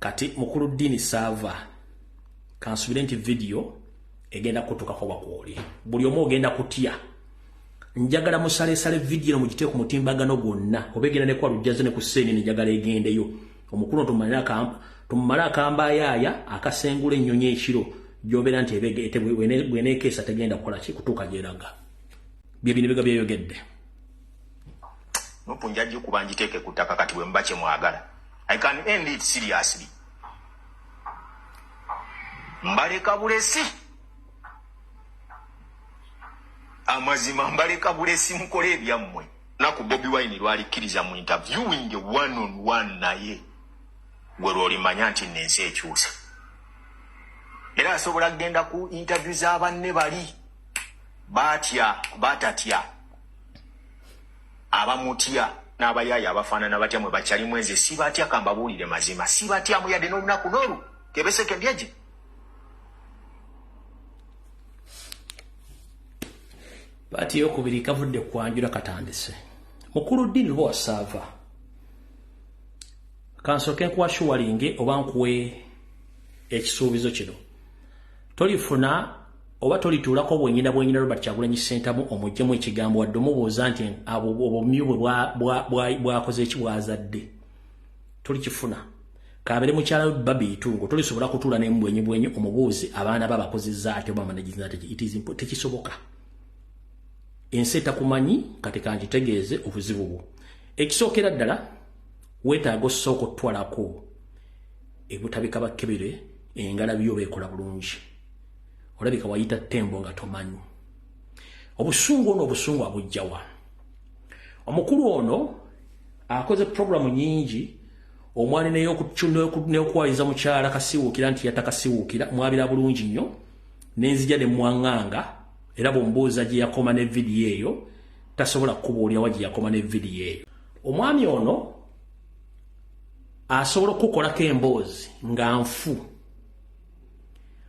Kati mukulu Dini Saava, kansubire nti vidiyo egenda kutukako wakwoli. Buli omu ogenda kutya. Njagala musalesale vidiyo mugiteeke ku mutimbagano gwonna, oba egenda ne kwa Lujjaze ne ku Sseeni, njagala egendeyo. Omukulu tumumale akambayaaya akasengula ennyonyi ekiro gy'obeera nti bweneekeesa tegenda kukola ki kutuuka gyeraga. Bye bino biga byeyogedde. NUP nja gikuba ngiteeke ku ttaka kati bwe muba kye mwagala. I can end it seriously. Mbaleka bulesi. Amazima mbaleka bulesi mukole ebyammwe. Naku Bobi Wine lwalikkiriza mu interviewing one on one naye gwe lw'olimanya nti nno ensi ekyuse. Era asobola kugenda ku interview za banne bali batya batatya abamutya n'abayaaya abafaanana batya mwe bakyalimu enze sibatya kambabuulire mazima sibatyamu yadde n'olunaku n'olu kebeseke ndyeje. Paati eyokubiri kavudde kwanjula katandise. Mukulu Dini Lubowa Saava, kansooke nkuwa shuwalinge oba nkuwe ekisuubizo kino. Tolifuna oba tolituulako bwenyina bwenyina Robert Kyagulanyi Ssentamu omuggyemu ekigambo wadde omubuuza nti obumyu bwe bwakoze eki bwazadde. Tolikifuna. Kaabere mukyala we Barbie Itungo tolisobola kutuula ne mbwenyi bwenyi omubuuzi abaana babakozezza ate oba managiza ate it is tekisoboka. Ensi etakumanyi kati kankitegeeze obuzibu bwo. Ekisookera ddala weetaaga osooka otwalako ebutabika bakkebere engalabi yo beekola bulungi. Olabika wayita ttembo nga tomanyi. Obusungu ono obusungu abujjawa. Omukulu ono akoze puroguramu nnyingi omwani n'okuwayiza mukyala Kasiwuukira nti yatta Kasiwuukira mwabira bulungi nnyo n'enzija ne mwaŋŋanga era bw'omubuuza gye yakoma ne vidiyo eyo tasobola kukubuulira wa gye yakoma ne vidiyo eyo. Omwami ono asobola okukukolako emboozi nga nfu.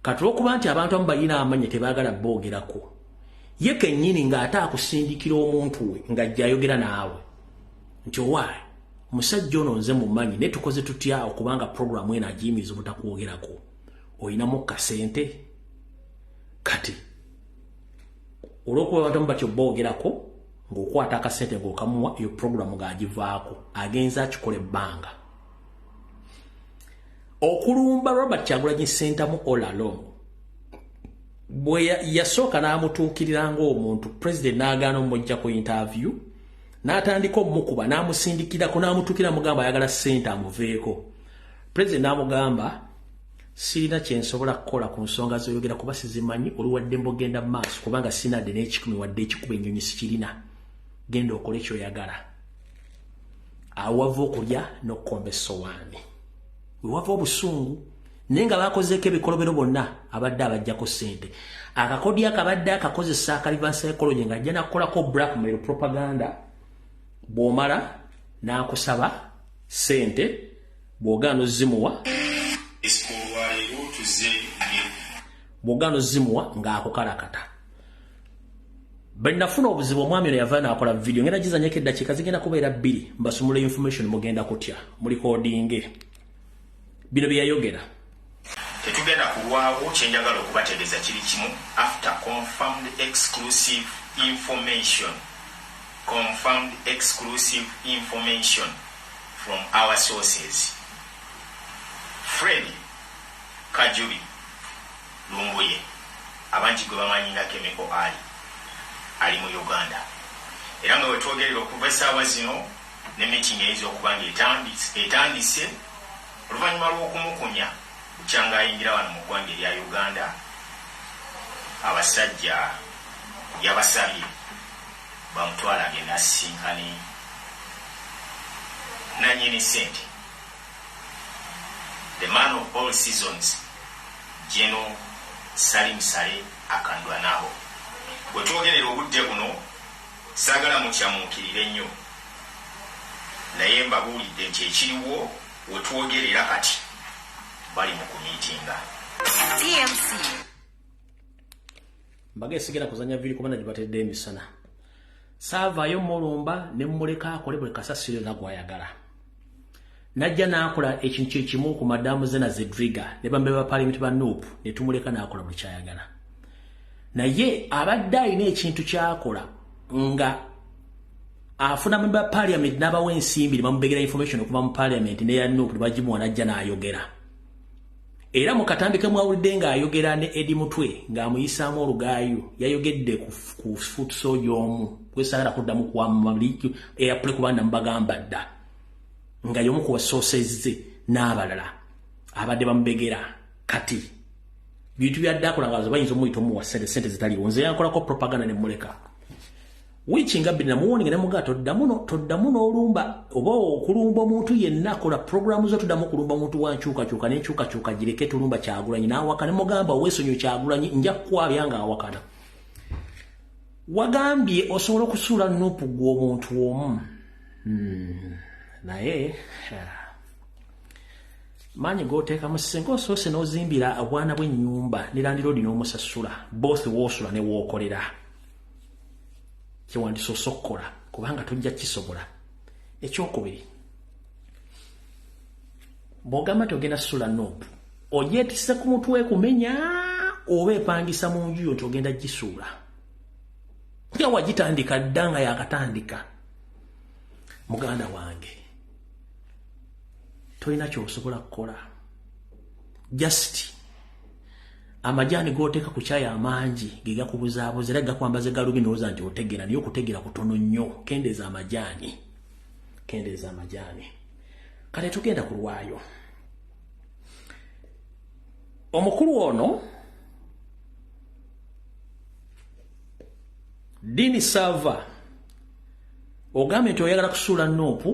Kati olw'okuba nti abantu abamu balina amannya tebaagala boogerako, ye kennyini ng'ate akusindikira omuntu we ng'ajja ayogera naawe nti owaaye omusajja ono nze mumanyi naye tukoze tutya okubanga puroguramu eno agiyimiriza obutakwogerako, olinamu kasente. Kati olw'okuba abantu abamu batyo boogerako ng'okwata akasente ng'okamuwa eyo puroguramu ng'agivaako agenza akikola ebbanga. Okulumba Robert Kyagulanyi Ssentamu all along bwe yasooka n'amutuukirira ng'omuntu president n'agaana omujja ku interview n'atandika omukuba n'amusindikirako n'amutuukira mugamba ayagala ssente amuveeko. President n'amugamba sirina kye nsobola kukola ku nsonga z'oyogera kuba sizimanyi, oli wadde mbogenda mu maaso kubanga sinadde n'ekikumi wadde ekikuba ennyonyi sikirina, genda okole ky'oyagala. Awo wava okulya n'okukomba essowaani, we wava obusungu. Naye nga bakozeeko ebikolobero bonna abadde abajjako ssente. Akakodyo akabadde akakozesa aka reverse psychology ng'ajja nakukolako blackmail propaganda, bw'omala n'akusaba ssente bw'ogaana ozimuwa ng'akukalakata. Bwe nafuna obuzibu omwami ono yava n'akola vidiyo ngenda gizannyako eddakiika zigenda kubeera bbiri mbasumula information mugenda kutya mulikodinge. Bino bye yayogera. Tetugenda kulwawo, kye njagala okubategeeza kiri kimu after confirmed exclusive information, confirmed exclusive information from our sources. Fred Kajubi Lumbuye abangi gwe bamanyi nga Chemical Ali ali mu Uganda era nga wetwogerera okuva essaawa zino ne meeting eyinza okuba nga etandise oluvannyuma lw'okumukunya bukyanga ayingira wano mu ggwanga erya Uganda. Abasajja yabasabye bamutwala agenda asisinkane nannyini ssente, the man of all seasons, General Salim Saleh Akandwanaho. Wetwogerera obudde buno saagala mukyamuukirire nnyo, naye mbabuulidde nti ekiriwo wetwogerera kati bali mu kumiitinga. TMC. Mbaga esigera kuzanya viri kubana gibatedde emisana. Saavaayo mulumba ne mmuleka akole buli kasasiro yonna gw'ayagala. Najja n'akola ekintu kyekimu ku Madamu Zena Zedriga ne bambe ba parliament ba NUP ne tumuleka n'akola buli kyayagala. Naye abadde alina ekintu ky'akola nga afuna member parliament n'abawa ensimbi ne bamubegera information okuva mu parliament ne ya NUP ne bagimuwa n'ajja n'ayogera. Era mu katambi ke mwawulidde ng'ayogera ne Eddie Mutwe ng'amuyisaamu olugaayo, yayogedde ku foot soldier omu gwe saagala kuddamu kuwamma airplay kubanga mubagamba dda nga y'omu ku basoosezze n'abalala abadde bamubegera. Kati bintu byadde akola nga bayinza omuyita omuwa ssente, ssente zitaliiwo. Nze yankolako propaganda ne mmuleka wiiki nga 2, namuwoninga ne mugaa toddamu n'olumba oba okulumba omuntu yenna akola programu zo, toddamu okulumba omuntu wa nkyukakyuka n'enkyukakyuka gireke, tulumba Kyagulanyi n'awakana. Ne mugamba weesonyiwe Kyagulanyi, nja kukwabya ng'awakana. Wagambye osobola okusuula NUP gwe omuntu omu. Naye maanyi g'oteekamu, singa osoose n'ozimbira obwana bw'ennyumba ne landlord n'omusasula, both woosula ne wookolera, kyewandisoose okukola kubanga tojja kisobola. Ekyokubiri, bw'ogamba nti ogenda sula NUP, ogyetisse ku mutwe kumenya oba epangisa mu nju yo nti ogenda gisuula nga wagitandika dda nga yakatandika. Muganda wange, tolina kyosobola kukola, just amajaani g'oteeka ku kyayi amangi ge gakubuzaabuza era gakwambaza galubi ndowooza nti otegeera, naye okutegeera kutono nnyo. Kendeeza amajaani, kendeeza amajaani. Kale tugenda ku lwayo. Omukulu ono Dini Sava ogambye nti oyagala kusuula NUP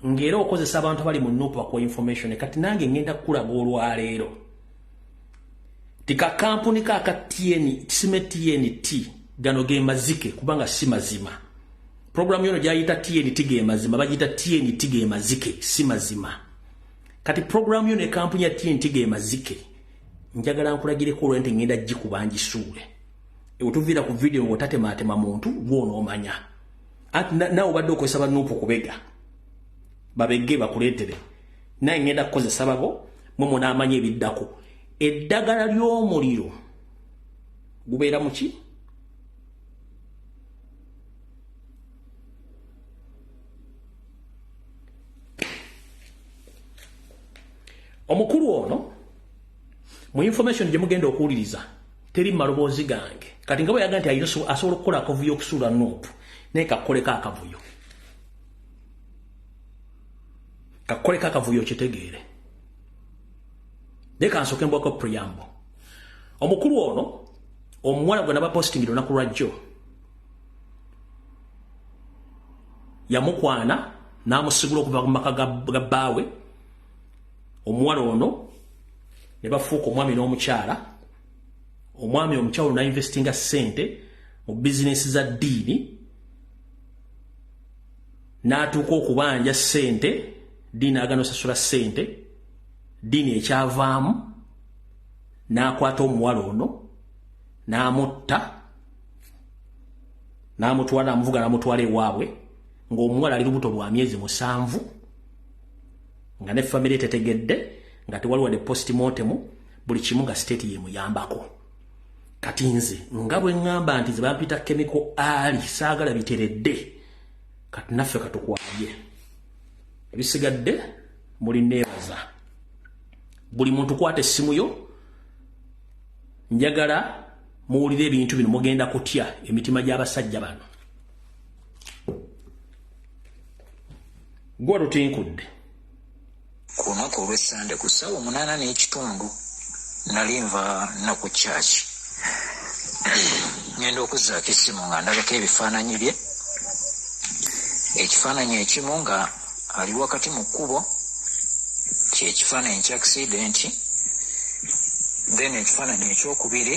ng'era okozesa abantu abali mu NUP bakuwa information. Kati nange ngenda kukulaga olwaleero ti kakampuni ka aka TN kisime TNT gano ge mazike kubanga si mazima. Programu yono gyayita TNT ge mazima, bagiyita TNT ge mazike, si mazima. Kati programu yono ekampuni ya TNT ge mazike, njagala nkulagireko olwo nti ngenda gikuba ngisuule. Ewetuviira ku video ng'otatematema muntu gw'onoomanya anti naawe obadde okozesa ba NUP kubega babege bakuleetere, naye ngenda kukozesa babo mwe munaamanya ebiddako. Eddagala ly'omuliro gubeera muki? Omukulu ono mu information gye mugenda okuwuliriza teri maloboozi gange. Kati nga bwe yaga nti asobola okukola akavuyo okusuula NUP, naye kakoleko akavuyo, kakoleko akavuyo okitegeere. Naye kansooke mbwako preamble. Omukulu ono omuwala gwe nabapostingira olunaku lwajjo yamukwana n'amusigula okuva mu maka ga bbaawe. Omuwala ono ne bafuuka omwami n'omukyala. Omwami omukyala ono n'ainvestinga ssente mu bizinesi za ddiini, n'atuuka okubanja ssente ddiini, agana osasula ssente ddiini. Ekyavaamu n'akwata omuwala ono n'amutta, n'amutwala, n'amuvuga, n'amutwala ewaabwe ng'omuwala ali lubuto lwa myezi 7, nga ne famire tetegedde, nga tewali wadde postmortem, buli kimu nga state yemuyambako. Kati nze nga bwe ŋŋamba nti ze bampita chemical ali saagala biteredde, kati naffe katukwabye ebisigadde. Muli neebaza buli muntu kwata essimu yo, njagala muwulire ebintu bino, mugenda kutya emitima gy'abasajja bano. Gwa lutinkudde. Ku lunaku olw'Essande ku ssaawa 8:15 nali nva naku kyaki, ngenda okuzzaako essimu nga ndabako ebifaananyi bye. Ekifaananyi ekimu nga ali wakati mu kkubo, kyekifaananyi kya accident. Then ekifaananyi ekyokubiri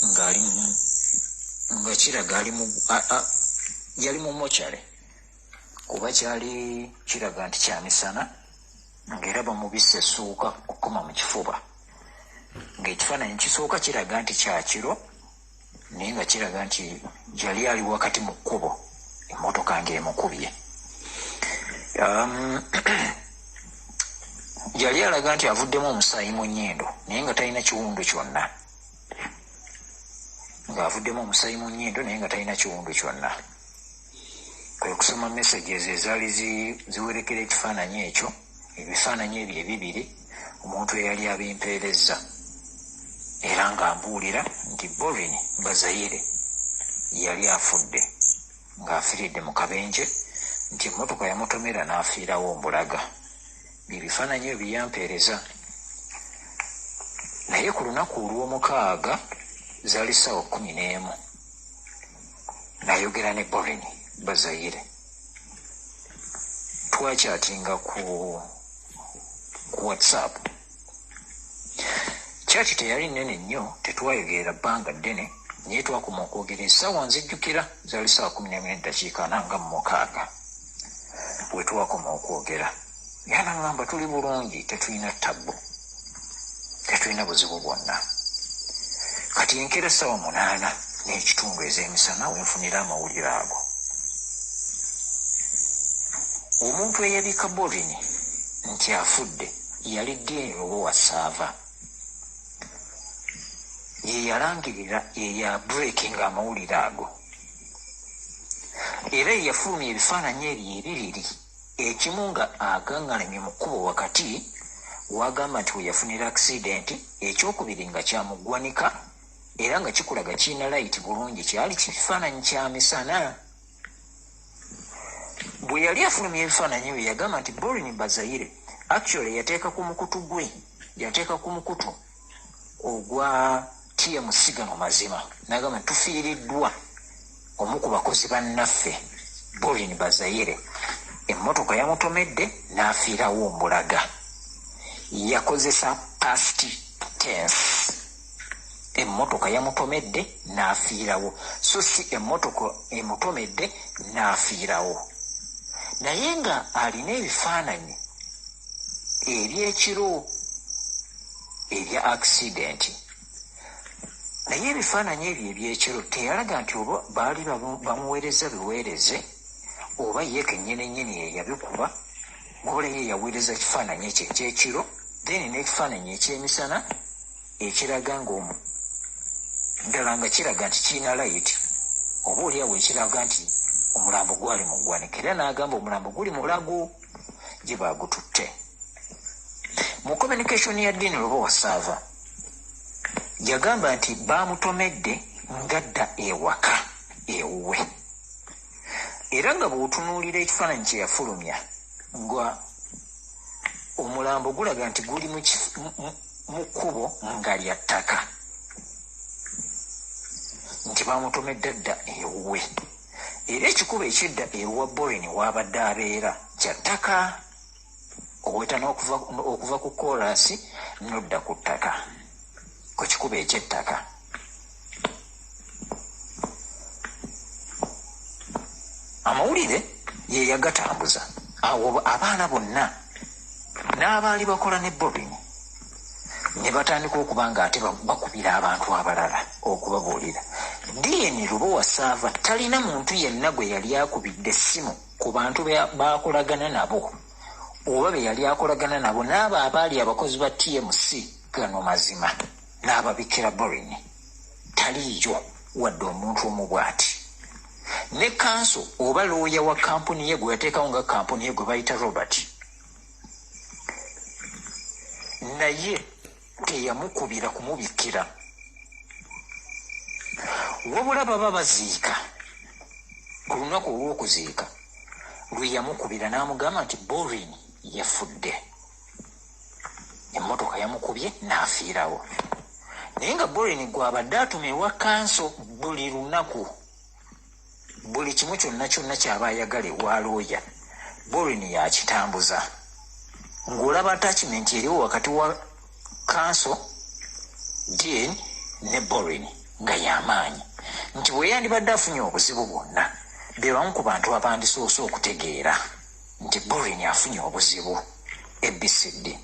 ng'ali nga kiraga ali mu yali mu mochale, kuba kyali kiraga nti kyamisana, ng'era bamubisse essuuka okukoma mu kifuba, ng'ekifaananyi kisooka kiraga nti kyakiro, naye nga kiraga nti yali ali wakati mu kkubo, emmotoka ng'emukubye. Yali alaga nti avuddemu omusaayi mu nnyindo naye nga talina kiwundu kyonna, ng'avuddemu omusaayi mu nnyindo naye nga talina kiwundu kyonna. Kwe kusoma messages ezaali ziwerekera ekifaananyi ekyo, ebifaananyi ebyo ebibiri, omuntu eyali abimpeerezza, era ng'ambuulira nti Borin Bazayire yali afudde, ng'afiiridde mu kabenje, nti emmotoka yamutomera n'afiirawo mbulaga. Ebifaananyi ebyo byampeereza. Naye ku lunaku olw'omukaaga zaali ssaawa 11, nayogera ne Borin Bazayire. Twakyatinga ku WhatsApp. Kyaki teyali nnene nnyo, tetwayogerera bbanga ddene, naye twakoma okwogera essaawa nzijjukira zaali ssaawa 11:46 we twakoma okwogera. Yanaŋŋamba tuli bulungi, tetulina tabbu, tetulina buzibu bwonna. Kati enkeera ssaawa 8:30 ez'emisana wenfunira amawulire ago. Omuntu eyabika Borin nti afudde yali Dean Lubowa Saava. Ye yalangirira, ye ya breaking amawulire ago, era ye yafulumya ebifaananyi ebyo ebibiri, ekimu nga agaŋŋalamye mu kkubo wakati wagamba nti we yafunira accident, ekyokubiri nga kyamuggwanika era nga kikulaga kirina layiti bulungi, kyali kifaananyi kya misana. Bwe yali afulumya ebifaananyi ebyo yagamba nti Borin Bazayire actually yateeka ku mukutu gwe, yateeka ku mukutu ogwa TMC gano mazima, n'agamba nti tufiiriddwa omu ku bakozi bannaffe Borin Bazayire, emmotoka yamutomedde n'afiirawo mbulaga. Yakozesa past tense, emmotoka yamutomedde n'afiirawo, so si emmotoka emutomedde n'afiirawo. Naye nga alina ebifaananyi ebyekiro ebya accident, naye ebifaananyi ebyo ebyekiro teyalaga nti oba baali bamuweereza biweereze oba ye kennyini nnyini ye yabikuba, wabula ye yaweereza kifaananyi ekyo ekyekiro, then n'ekifaananyi ekyemisana ekiraga ng'omu ddala nga kiraga nti kirina layiti, oba oliawo ekiraga nti omulambo gwali mu ggwanika, era n'agamba omulambo guli mulago gye baagututte. Mu communication ya Dean Lubowa Saava yagamba nti baamutomedde ngadda ewaka ewuwe, era nga bw'otunuulira ekifaananyi kye yafulumya nga omulambo gulaga nti guli mu kkubo nga lya ttaka, nti baamutomedde dda ewuwe, era ekikubo ekyedda ewa Borin w'abadde abeera kya ttaka, oweta okuva ku koolaasi n'odda ku ttaka, ku kikubo eky'ettaka. Amawulire ye yagatambuza awo abaana bonna n'abaali bakola ne Borin ne batandika okuba nga ate bakubira abantu abalala okubabuulira. Dean Lubowa Saava talina muntu yenna gwe yali akubidde essimu ku bantu baakolagana nabo oba be yali akolagana nabo n'abo abaali abakozi ba TMC gano mazima n'ababikira Borin, taliiyo wadde omuntu omu bw'ati. Ne kanso oba looya wa kampuni ye gwe yateekawo nga kampuni ye gwe bayita Robert, naye teyamukubira kumubikira, wabula baba baziika ku lunaku olw'okuziika lwe yamukubira n'amugamba nti Borin yafudde, emmotoka yamukubye n'afiirawo. Naye nga Borin gw'abadde atuma ewa kanso buli lunaku, buli kimu kyonna kyonna ky'aba ayagala ewa looya, Borin yakitambuza. Ng'olaba attachment eriwo wakati wa kanso, Dean ne Borin nga y'amaanyi, nti bwe yandibadde afunye obuzibu bwonna be bamu ku bantu abandisoose okutegeera nti Borin afunye obuzibu ABCD.